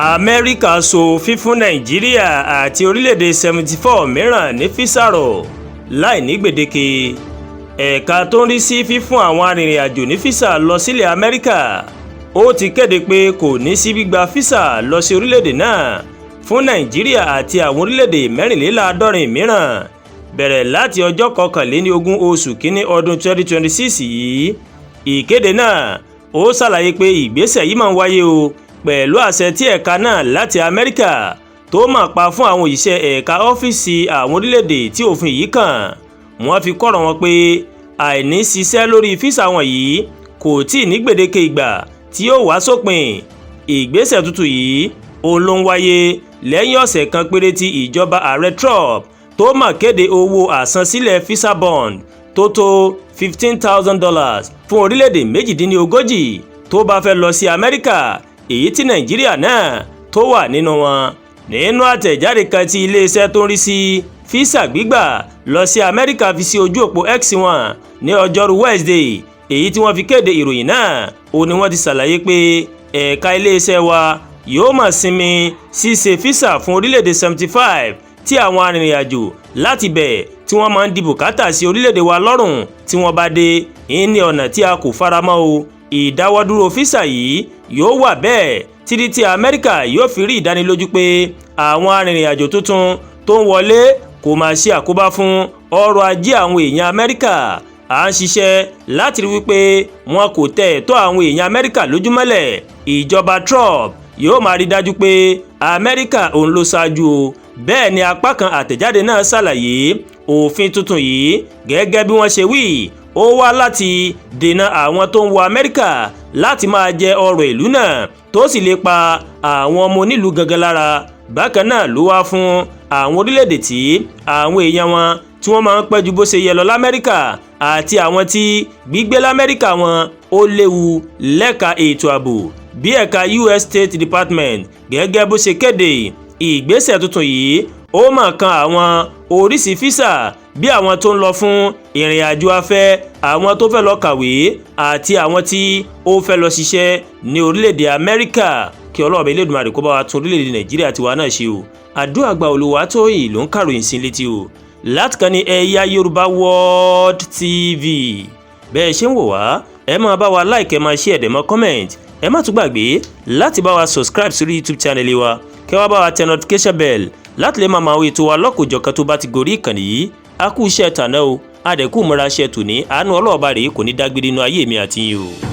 Amẹ́ríkà so fífún Nàìjíríà àti orílẹ̀-èdè 74 mìíràn ní físà rọ̀ láì ní gbèdéke. Ẹ̀ka tó ń rí sí fífún àwọn arìnrìn-àjò ní físà lọ sílẹ̀ Amẹ́ríkà ó ti kéde pé kò ní sí gbígba físà lọ sí orílẹ̀-èdè náà fún Nàìjíríà àti àwọn orílẹ̀-èdè 74 mìíràn bẹ̀rẹ̀ láti ọjọ́ 21 oṣù kínní ọdún 2026 yìí. Ìkéde náà ó ṣàlàyé pé ìgbésẹ̀ yìí máa ń wáyé o pẹ̀lú àṣẹ tí ẹ̀ka náà láti Amẹ́ríkà tó máa pa fún àwọn òṣìṣẹ́ ẹ̀ka ọ́fíìsì àwọn orílẹ̀-èdè tí òfin yìí kàn. Wọ́n fi kọ́rọ̀ wọn pé àìní ṣiṣẹ́ lórí físà wọn yìí kò tí ì ní gbèdéke ìgbà tí yóò wá sópin. Ìgbésẹ̀ tuntun yìí òun ló ń wáyé lẹ́yìn ọ̀sẹ̀ kan péré tí ìjọba Ààrẹ Trump tó máa kéde owó àsansílẹ̀ visa bond tó tó $15,000 fún orílẹ̀-èdè 38 tó bá fẹ́ lọ sí Amẹ́ríkà, èyí tí Nàìjíríà náà tó wà nínú wọn. Nínú àtẹ̀jáde kan tí iléeṣẹ́ tó ń rí sí físà gbígbà lọ sí Amẹ́ríkà fi sí ojú òpó X wọn ní ọjọ́rú Wednesday, èyí tí wọ́n fi kéde ìròyìn náà, ó ní wọ́n ti ṣàlàyé pé ẹ̀ka iléeṣẹ́ wa yóò máa sinmi ṣíṣe físà fún orílẹ̀-èdè 75 tí àwọn arìnrìn-àjò láti bẹ̀ tí wọ́n máa ń di bùkátà sí orílẹ̀-èdè wa lọ́rùn tí wọ́n bá dé ní ọ̀nà tí a kò faramọ́ o. Ìdáwọ́dúró físà yìí yóò wà bẹ́ẹ̀ títí tí Amẹ́ríkà yóò fi rí ìdánilójú pé àwọn arìnrìn-àjò tuntun tó ń wọlé kò máa ṣe àkóbá fún ọrọ̀ ajé àwọn èèyàn Amẹ́ríkà. À ń ṣiṣẹ́ láti rí wípé wọn kò tẹ ẹ̀tọ́ àwọn èèyàn Amẹ́ríkà lójúmọ́lẹ̀. Ìjọba Trump yóò máa rí dájú pé Amẹ́ríkà òun ló ṣáájú o. Bẹ́ẹ̀ ni apá kan àtẹ̀jáde náà ṣàlàyé. Òfin tuntun yìí, gẹ́gẹ́ bí wọ́n ṣe wí, ó wá láti dènà àwọn tó ń wọ Amẹ́ríkà láti máa jẹ ọrọ̀ ìlú náà tó sì lè pa àwọn ọmọ onílùú gangan lára. Bákan náà ló wá fún àwọn orílẹ̀-èdè tí àwọn èèyàn wọn tí wọ́n máa ń pẹ́ ju bó ṣe yẹ lọ l'Amẹ́ríkà àti àwọn tí gbígbé l'Amẹ́ríkà wọn ó léwu lẹ́ka ètò ààbò. Bí ẹ̀ka US State Department gẹ́gẹ́ bó ṣe kéde ìgbésẹ̀ tuntun yìí, ó mà kan àwọn oríṣìí físà bí àwọn tó ń lọ fún ìrìn àjò afẹ́, àwọn tó fẹ́ lọ kàwé àti àwọn tí ó fẹ́ lọ ṣiṣẹ́ ní orílẹ̀-èdè Amẹ́ríkà. Kí Ọlọ́ọ̀bẹ Elédùmarè kó bá wa tún orílẹ̀-èdè Nàìjíríà tiwa náà ṣe o. Àdúrà gba. Olùwàtòyìn ló ń kàròyìn sí létí o láti kan ní Ẹ̀yà Yorùbá World TV. Bẹ́ẹ̀ ṣe ń wò wá, ẹ máa bá wa like, ẹ máa share, ẹ dẹ̀ máa comment. Ẹ má tún gbàgbé láti bá wa subscribe sórí YouTube channel wa, kẹ́ wá bá wa tẹ notification bell láti lè máa máa wo ètò wa lọ́kòjọ̀kan tó bá ti gorí ìkànnì yìí. A kú iṣẹ́ tàná o, a dẹ̀ kú múra iṣẹ́ tòní. Àánú ọlọ́ọ̀bá rèé kò ní dágbére inú ayé mi àti yín o.